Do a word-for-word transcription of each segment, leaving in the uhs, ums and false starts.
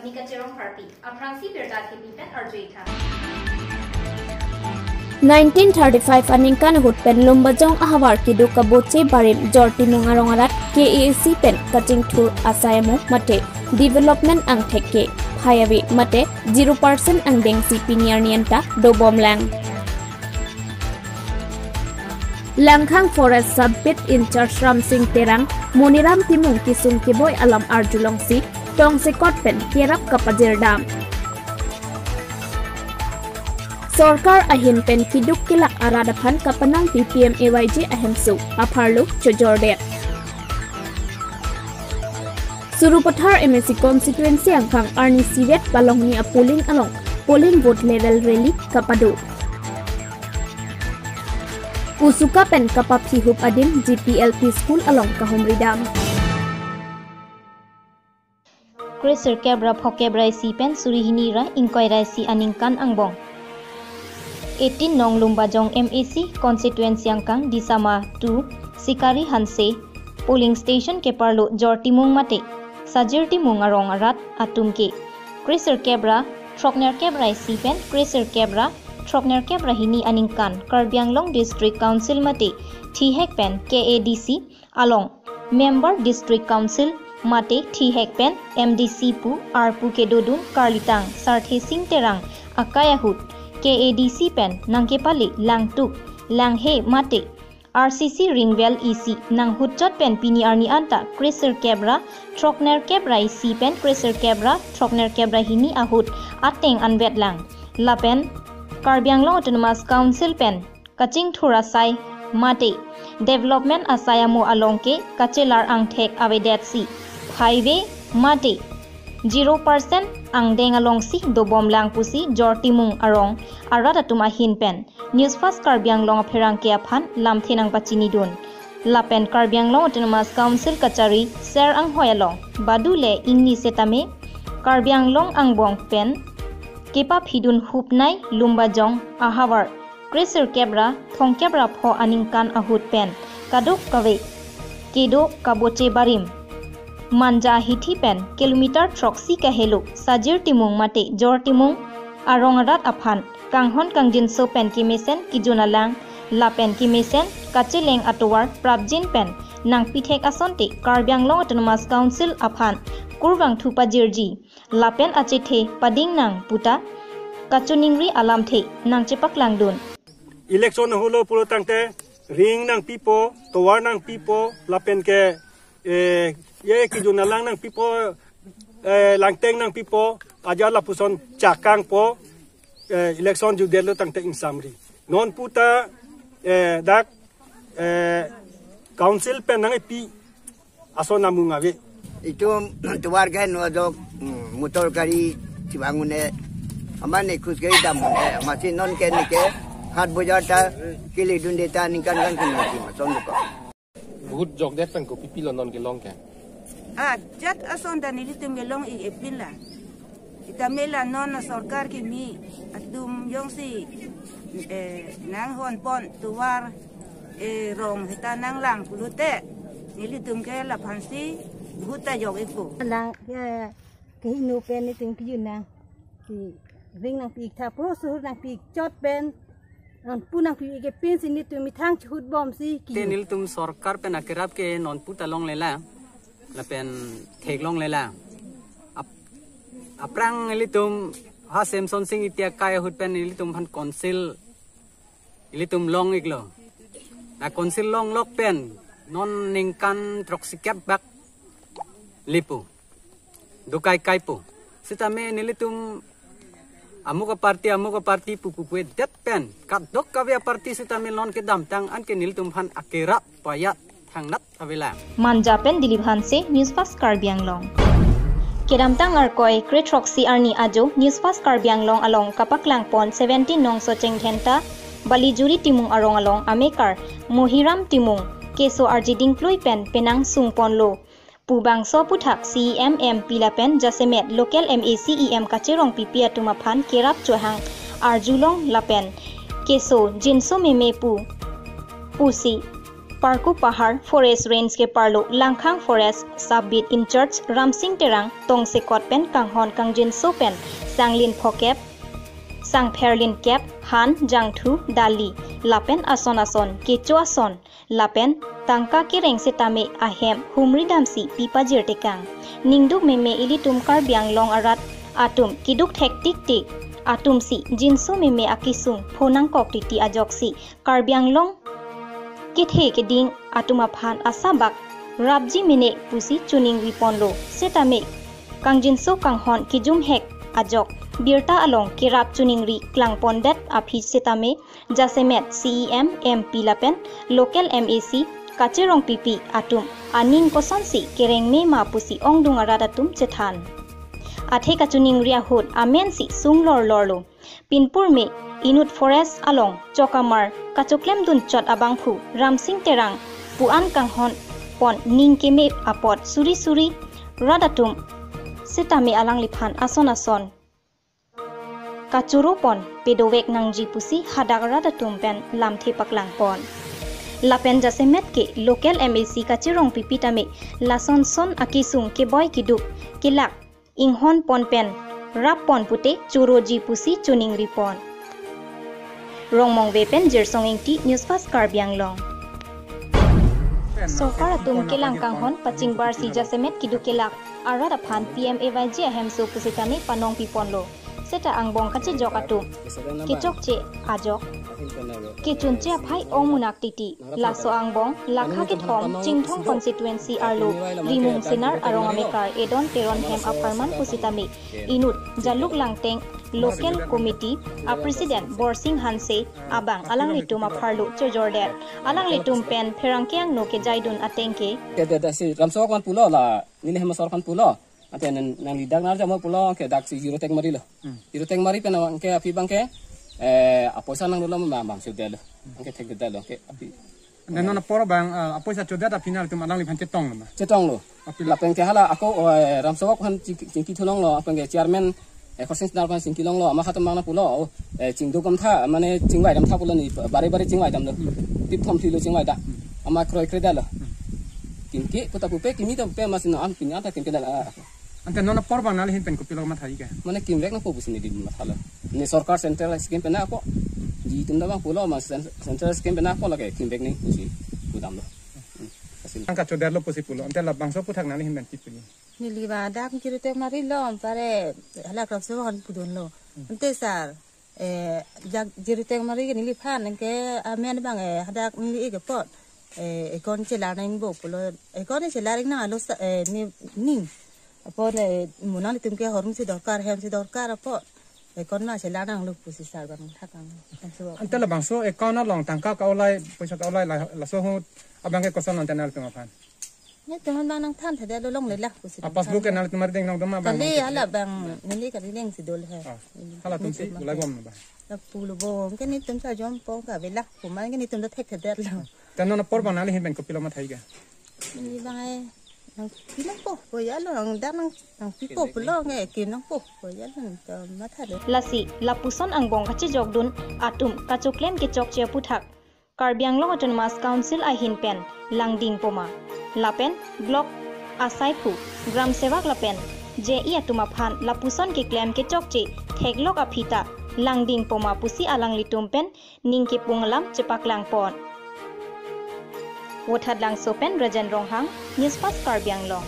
Nika Cherong Parpi, aphrangsi birta thepi pen arju-ik tha. Nineteen thirty-five aningkan ahut pen Lumbajong ahavar kedo kaboche barim Jortimung arong arat K A A C pen kachingthur asai amo mate development angthek ke phai ave mate zero percent angdengsi pini arni anta dobomlang. Langkhang Forest Sub Beat in-charge Ramsing Terang, Moniram Timung kesung keboi alam arjulongsi tongsekot pen kerap kapajirdam. Sorkar ahin pen keduk kelak arat aphan kapanangpi P M A Y G ahemso apharlo chojordet. Sarupathar M A C constituency angkang arni sivet Palongni a-polling along polling booth level rally kapado. Usuka pen kapaphihup adim G P L P school along kahumridam. Kresirkep ra phokep ra isi pen suri hini ra ingkoi ra isi aningkan angbong eighteen nong Lumbajong M A C constituency angkang Disama two Sikari Hanse polling station keparlo Jortimung mate Sajirtimung arong arat atum ke kresirkep ra throknerkep ra isi pen kresirkep ra throknerkep ra hini aningkan Karbi Anglong District Council mate thihek pen K A D C along member District Council mate thihek pen M D C pu arpu kedodun karlitang Sarthe Sing Terang akai ahut K A D C pen nangkepale langtuk langhe mate R C C ringvel isi nanghutchot pen pini arni anta kresirkep ra throknerkep ra isi pen kresirkep ra throknerkep ra hini ahut ateng anvetlang. Lapen Karbi Anglong Autonomous Council pen kachingthur asai mate development asai amo along ke kachelar angthek avedetsi phai ave mate zero percent angdeng alongsi dobomlang pusi Jortimung arong arat atum ahin pen News Fast Karbi Anglong apherangke aphan lamthe nangpachinidun. Lapen Karbi Anglong Autonomous Council kachari ser anghoi along badu le ingni setame Karbi Anglong angbong pen kepaphidun hupnai Lumbajong ahavar kresirkep ra phongkep ra pho aningkan ahut pen kadokave kedo kaboche barim Manja ahithi pen kilometer throksi kahelo Sajirtimung mate Jortimung arong arat aphan kanghon kangjinso pen kemesen kejun alang lapen kemesen kacheleng atovar prapjin pen nangpithek asonte Karbi Anglong Autonomous Council aphan kurvangthu pajirji lapen achethe pading nang puta kachiningri alamthe nangchepaklangdun. Election ahutlo pulo tangte ring nangpipo, tovar nangpipo, lapen ke, eh, ye kejun alang nangpipo, eh, langteng nangpipo, ajat lapuson chakangpo, eh, election judetlo tangte ingsamri. Non puta, eh, dak, eh, council pen nangpi ason amung ave. Itum tovar ke no ajok, mm, motor gari chibang un-e, amat ne khus gari dam un-e, amatsi non ke ne ke hat bojar ta kele dunde ta ningkan kan kena si mason duko. Vote jokdet pen kopi pilo non kelong ke? Ajat ason ta nelitum kelong-ik-e pinla. Sitame la non asorkar kimi atum jongsi, eh, nanghonpon tovar, eh, rong seta nanglang pulote nelitum ke laphansi vote ta jok-ikpo. Lang, eh, kehingno pen nelitum kejun nang. Ke ring nangpi-ik tha po, suhur nangpi-ik chot pen. Nonpu nangpi-ik-e pinsi nelitum methang chihutbomsi ke. Te nelitum sorkar pen akerap ke nonpu ta longlelang. Lapen theklonglelang. Ap-, aphrang ilitum ha Semson Sing Ingti akai ahut pen ilitum aphan council ilitum long-iklo. La council longlok pen non ningkan throksikep bak lepo. Dokai kaipo. Sitame nelitum amuk aparty, amuk aparty pu pu pu det pen kadokave aparty sitame non kedamtang anke nelitum aphan akerap pajat thangnat avelang. Manja pen Dilip Hanse, News Fast Karbi Anglong. Kedamtang Arkoi kre throksi arni ajo News Fast Karbi Anglong along kapaklangpon seventeen nong Socheng Dhenta, Balijuri Timung arong along amekar Mohiram Timung keso arji dingklui pen penang sungponlo pu bangso aputhak C E M, M P lapen jasemet local M A C E M Kacherong Pipi atum aphan kerap chohang arjulong lapen keso jinso meme pu pusi Parku Pahar Forest Range keparlo Langkhang Forest Sub Beat in-charge Ramsing Terang tongsekot pen kanghon kangjinso pen sanglin phokep, sangpherlin kep, han, jangthu, dali lapen ason ason kecho ason lapen tangka kereng setame ahem humri damsi pipajir tekang. Ningduk meme ilitum Karbi Anglong arat atum keduk thektik tik atumsi jinso meme akesung phonangkok titi ajoksi Karbi Anglong kethe keding atum aphan asabak rapji mene pusi choningri ponlo. Setame kangjinso kanghon kejumhek ajok birta along kerap choningri klangpondet aphi setame jasemet C E M, M P lapen local M A C kachirongpipi atum aning kosonsi kereng me ma pusi ongdung arat atum chethan. Athe kachoningri ahut amensi sung lor lorlo. Pinpur me inut forest along chokamar kachoklemdun chot abangphu Ramsing Terang pu-an kanghon pon ning keme apot suri suri rat atum setame alangliphan ason ason kachoro pon pedovek nangji pusi hadak rat atum pen lamthe paklang pon. Lapen jasemet ke local M A C kachirongpipi tame lason son akesung keboi keduk kelak inghon pon pen rap pon pute choroji pusi choningri pon. Rongmongve pen Jirsong Ingti, News Fast Karbi Anglong. Sorkar atum kelang kanghon pachingbarsi jasemet keduk kelak arat aphan P M A Y G ahemso pusitame panongpi ponlo. Seta angbong kachejok atum kechokche ajok kechunche aphai ong munak titi. Laso angbong lakha kethom Chinthong constituency arlo Rimung Senar arong amekar Edon Teron hem apharman pusitame inut Jaluk Langteng local committee a president Borsing Hanse abang alanglitum apharlo chejordet. Alanglitum pen pherangke angno kejaidun ateng ke. Ke de de si Ramsok aphan pulo la neli hem asor aphan pulo. Ante nang, nangli dak nar jamo pulo ke daksi Zero Tengmari lo. Hmm. Zero Tengmari pen abang ke aphi abang ke, eh, apoisa nangdolo ma bang sudah lo. Abang ke thekdet lo ke aphi. Dan non apor abang, eh, apoisa chodet aphi nangtum alangliphan chetonglo ma? Chetonglo. Aphi lo. Lapen ke hala ako, eh, Ramsok aphan ching-, chingki thulonglo, abang ke chairman, eh, Khorsing Senar aphan chingki longlo, amat atum abang nangpulo, oh, eh, chingduk damtha, mane chingvai damtha pulo ni, bare bare chingvai damlo. Hmm. Tip thom phli lo chingvai da. Hmm. Amat kroi kre dalo. Hmm. Kimke, kota pupe, kimi ta pupe, amatsi non an pini anta kimke dalo. Ante non apor abang nangli ahin pen kopilo matha-i ke? Mane kimvek nangpo pusi neli mathalo. Ne sorkar central scheme pen ako. Ji atum ta abang pulo ma cen-, central scheme pen ako lake kimvek nangji pusi pudamlo. Hmm. Asin. Tangka chodetlo pusi pulo. Ante labangso aputhak nangli ahin pen pi pini? Neli ba dak Zero Tengmari lo, pare hala Ramsok aphan pudunlo. Hmm. Ante sir, eh, jak Zero Tengmari ke neliphan ke amen abang, eh, hadak neli ik apot. Eh, ekon chelar nangpo pulo. Ekon chelar nang alo sa, eh, ne ning. Apot, eh, mo nanglitum ke hormu si dorkar, hem si dorkar apot. Ekon ma chelar nanglo pusi sir abang thakang. Ante labangso account along tangka ka-olai, poisa ka-olai la, laso ahut abang ke koson lo ante nangtum aphan? Netum abang nangthan thekdetlo longle la pusi. A passbook ke nangtum ardeng nangtum abang? Kali nangtum hala abang neli kali leng si dolo he. Ah. Halatum si netum ulai bom abang? La pulo bom ke netum chajom pon kave la, komat ke netum ta thekthedetlo. Ante non apor abang nangli ahin pen kopilo matha-i ke? Neli abang ai nangpi nangpo, koya lo, nang dak nang, nangpipo pulo nge, kim nangpo, koya lo, nangta mathalo. Lasi lapuson angbong kachejokdun atum kachoklem kechokche aputhak Karbi Anglong Autonomous Council ahin pen langding poma. Lapen block asaiphu, gram sevak lapen J E atum aphan lapuson keklem kechokche theklok aphi ta langding poma pusi alanglitum pen ning kepung alam chepaklang pon. Vothatlangso pen Rajan Ronghang, News Fast Karbi Anglong.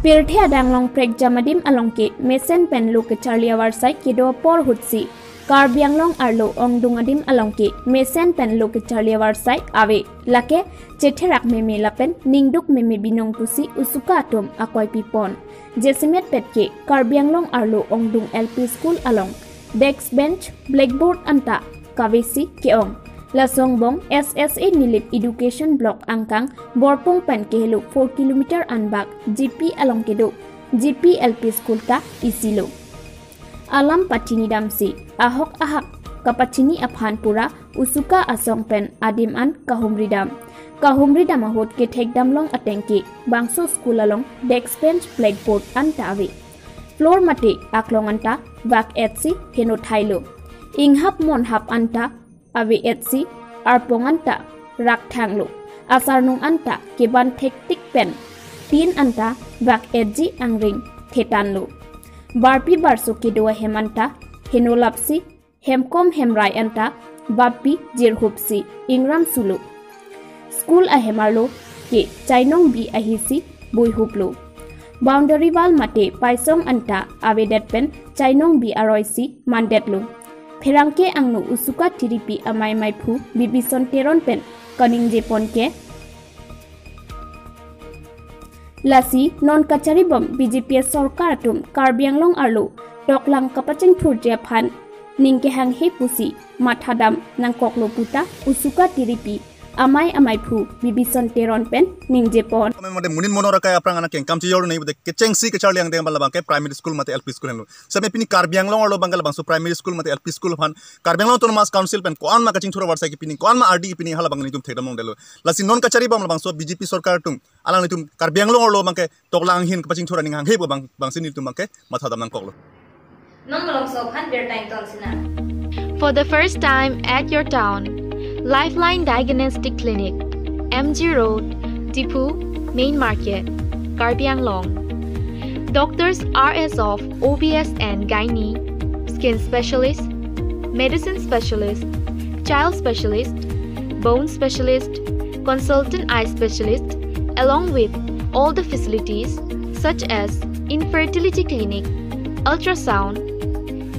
Pirthe adang along prekjam adim along ke mesen pen lo kecharli avarsai kedo apor ahutsi Karbi Anglong arlo ongdung adim along ke mesen pen lo kecharli avarsai ave, lake chetherak meme lapen ningduk meme binong pusi usuka atum akoipi pon. Jasemet pet ke Karbi Anglong arlo ongdung L P school along desk bench, blackboard anta kavesi ke-ong. Laso angbong S S A Nilip Education Block angkang Borpung pen kehelo four kilometer anbak G P along kedo G P L P school ta isi lo. Alam pachini damsi ahok ahak kapachini aphan pura usuka asong pen adim an kahumri dam. Kahumri dam ahut kethek damlong ateng ke bangso school along desk bench, blackboard anta ave. Floor mate aklong anta vak etsi heno thailo. Inghap monhap anta ave etsi arpong anta rakthanglo. Asarnung anta keban thektik pen tin anta bak etji angring thetanlo. Barpi barso kedo ahem anta henolapsi hemkom hemrai anta bappi jirhupsi ingram sulo. School ahem arlo ke chainong bi ahisi boihuplo. Boundary wall mate paisong anta avedet pen chainong bi aroisi mandetlo. Pherangke angno Usuka Tiripi amei meiphu Bibison Teron pen kaningjepon ke, lasi non kacharibom B J P sorkar atum Karbi Anglong arlo toklang kapachingthurji aphan ning kehanghe pusi mathadam nangkoklo puta Usuka Tiripi amei ameiphu Bibison Teron pen ningjepon. Mate munin monor akai aphrang anat kengkam chijor nei bade kechengsi kacharli angdeng abang labang ke primary school mate L P school henlo. Same pini Karbi Anglong arlo abang ke labangso primary school mate L P school aphan Karbi Anglong Autonomous Council pen ko-an ma kachingthur avarsai ke pini, ko-an ma ardi ke pini hala abang nelitum thekdam longdetlo. Lasi non kacharibom labangso B J P sorkar atum alanglitum Karbi Anglong arlo abang ke toklang ahin kapachingthur aning hanghe pu abang, abangsi nelitum abang ke mathadam nangkoklo. Non malomso aphan birta ington sinang. For the first time at your town, Lifeline Diagnostic Clinic, M G Road, Diphu, Main Market, Karbi Anglong. Doctors are as of O B S and gynae, skin specialist, medicine specialist, child specialist, bone specialist, consultant eye specialist, along with all the facilities such as infertility clinic, ultrasound,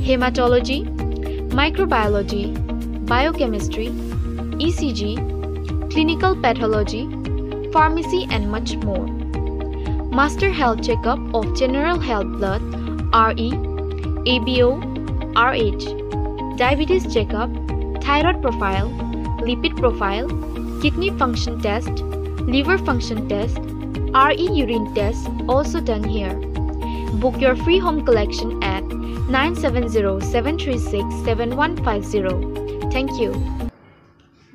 hematology, microbiology, biochemistry, E C G, clinical pathology, pharmacy and much more. Master health checkup of general health blood, R E, A B O, R H, diabetes checkup, thyroid profile, lipid profile, kidney function test, liver function test, R E urine test also done here. Book your free home collection at nine seven zero seven three six seven one five zero. Thank you.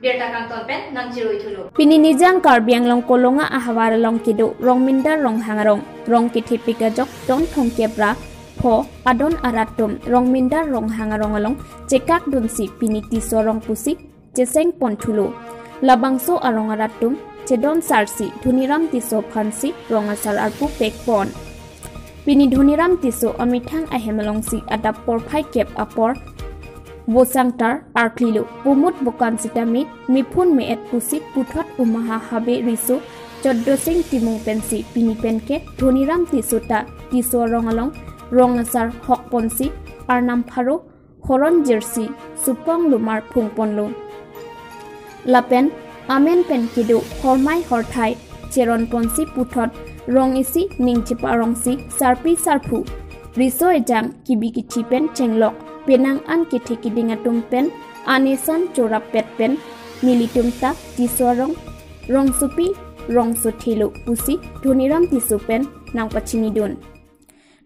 Birta kangton pen nangchirui thulo. Pini nijang Karbi Anglong Kolonga ahavar along kedo Rongmindar Ronghang arong, rong kethepik ajok don thomkep ra pho adon arat atum Rongmindar Ronghang arong along chekak dunsi pini Tisso arong pusi cheseng pon thulo. Labangso arong arat atum chedon sarsi Dhoniram Tisso aphansi rong asar arpu pek pon. Pini Dhoniram Tisso amethang ahem alongsi adap porphai kep apor vosangtar arklilo. Pumut bokan sitame mephun me-et pusi puthot Umaha Habe Riso Choddo Sing Timung pensi pini penke Dhoniram Tisso ta Tisso arong along rong asar hok ponsi arnam pharo horon jirsi supong lumar phung ponlo. Lapen amen pen kedo hormai horthai cheron ponsi puthot rong isi ning cheparongsi sarpi sarpo riso ejang kibi kithi pen chenglok penang an kethe kiding atum pen anesan chorap pet pen nelitum ta Tisso arong rongsopi rongsothelo pusi Dhoniram Tisso pen nangpachinidun.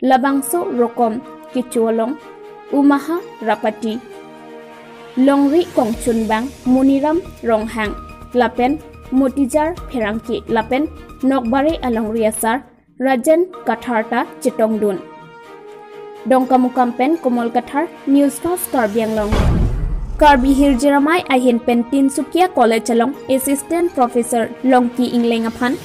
Labangso rokom kecho along Umaha Rapati, Longri Kongchunbang Moniram Ronghang lapen Motijar Pherangke lapen Nokbare alongri asar Rajen Kathar ta chetongdun. Dongkamukam pen Komol Kathar, News Fast Karbi Anglong. Karbi Hirjir Amei ahin pen Tinsukia College along Assistant Professor Longki Engleng aphan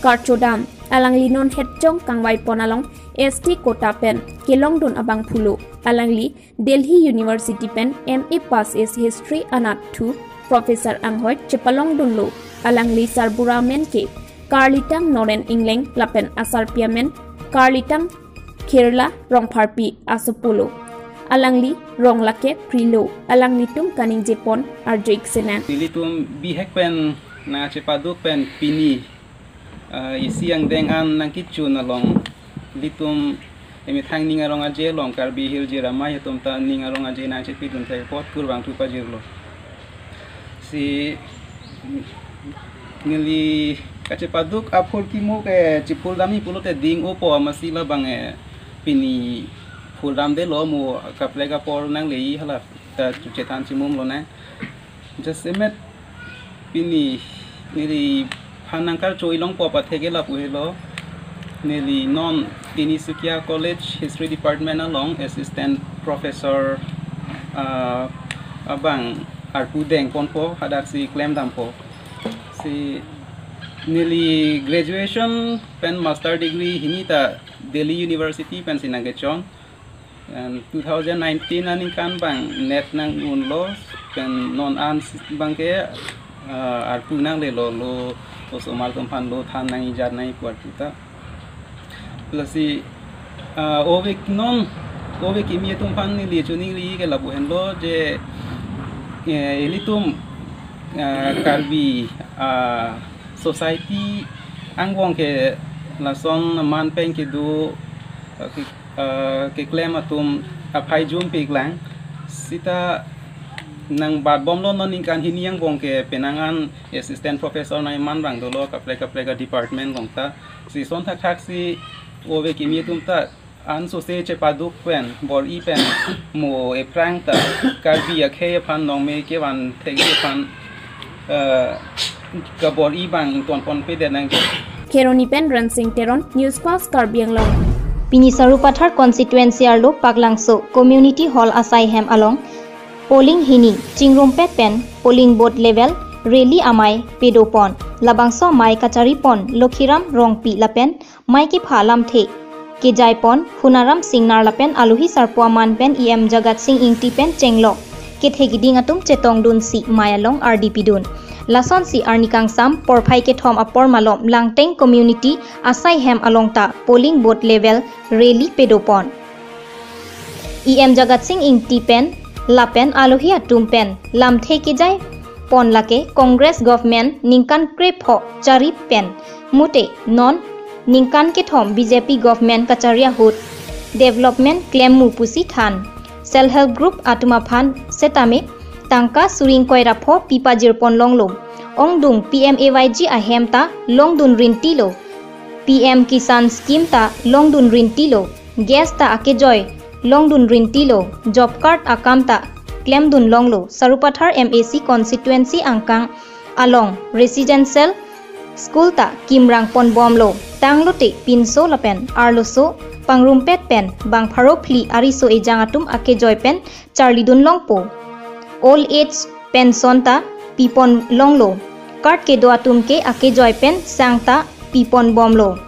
karchodam. Alangli non hetchong kangvai pon along S T quota pen kelongdun abangphulo. Alangli Delhi University pen M A pass is history anat thu professor anghoi chepalongdunlo. Alangli sarbura amen ke Karlitang Noren Engleng lapen asarpi amen Karlitang Khirla Rongpharpi asopulo. Alangli rong lake prilo. Alanglitum kaningjepon arju-ik sinang. Nelitum bihek pen nangchepaduk pen pini, ah, isi angdeng an nangkechun along ilitum emethang ning arong aje along Karbi Hirjir Amei atum ta ning arong aje nangchepidun thek apot kurvangthu pajirlo. Si neli kachepaduk aphurkimo ke chephuldamji pulote ding-opo amatsi labang, eh, pini phuldamdelo, mo kaprek apor nanglei hala ta chechethan chimumlonang. Jasemet pini neliphan nangkarcho-i longpo apathek ke lapu helo. Neli non Tinsukia College History Department along Assistant Professor, ah, abang arpu dengponpo, hadaksi klemdampo. Si Neli graduation pen master degree hini ta Delhi University pensi nangkechon. And two thousand nineteen aningkan abang NET nang-unlo, pen non an abangke, ah, arpu nanglelo, lo osomar atum aphan lo than nangji, jat nangji pu arpu ta. Lasi, ah, ove non, ove kimi atum aphan neli choningri ke lapu henlo je, eh, ilitum, ah, Karbi, ah, society angbong ke lason man pen kedo, ah, ke, ah, keklem atum aphai jum piklang. Sita nangbatbomlo, non ningkan hini angbong ke penang an assistant professor nangman abang dolo kaprek kaprek a-department along ta. Si son thakthak si ove kimi atum ta ansose chepaduk pen bor-i pen mo ephrang ta Karbi akhei aphan nongme kevan thekji aphan, eh, kabor-i abang ingtonponpedet nang. Kheroni pen Rensing Teron, News Fast Karbi Anglong. Pini Sarupathar constituency arlo Paklangso Community Hall asai hem along polling hini chingrumpet pen polling booth level rally amei pedopon. Labangso amei kacharipon Lokhiram Rongpi lapen mei kepha lamthe kejaipon Hunaram Singnar lapen alohi sarpo aman pen E M Jagat Sing Ingti pen chenglok kethe keding atum chetongdunsi mei along ardi pidun. Lasonsi arni kangsam porphai kethom apor malom Langteng Community asai hem along ta polling booth level rally pedopon. E M Jagat Sing Ingti pen lapen alohi atum pen lamthe kejaipon lake Congress government ningkan krepho chari pen mute non ningkan kethom B J P government kachari ahut development klemmu pusi than. Self help group atum aphan setame tangka suri ingkoi ra pho pipajirpon longlo. Ongdung P M A Y G ahem ta longdun rintilo. P M Kisan scheme ta longdun rintilo. Gas ta akejoi longdun rintilo. Job card akam ta klemdun longlo. Sarupathar M A C constituency angkang along residential school ta kimrang ponbomlo. Tanglote pinso lapen arloso pangrumpet pen bang pharo phli ariso ejang atum akejoi pen charlidun longpo. Old age pension ta pipon longlo. Card kedo atum ke akejoi pen sang ta piponbomlo.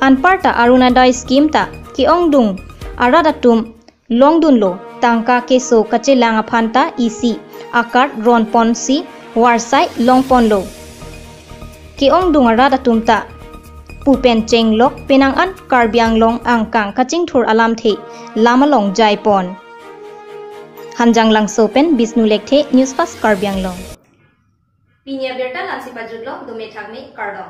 Anparta Orunodoi scheme ta ke-ongdung arat atum longdunlo. Tangka keso kachelang aphan ta isi a-card ronponsi varsai longponlo. Ke-ongdung arat atum ta pu pen chenglok penang an Karbi Anglong angkang kachingthur alamthe lam along jaipon. Hanjanglangso pen Bishnu Lekthe, News Fast Karbi Anglong. Pini abirta la-ansi pajutlo, dome thakme, kardom.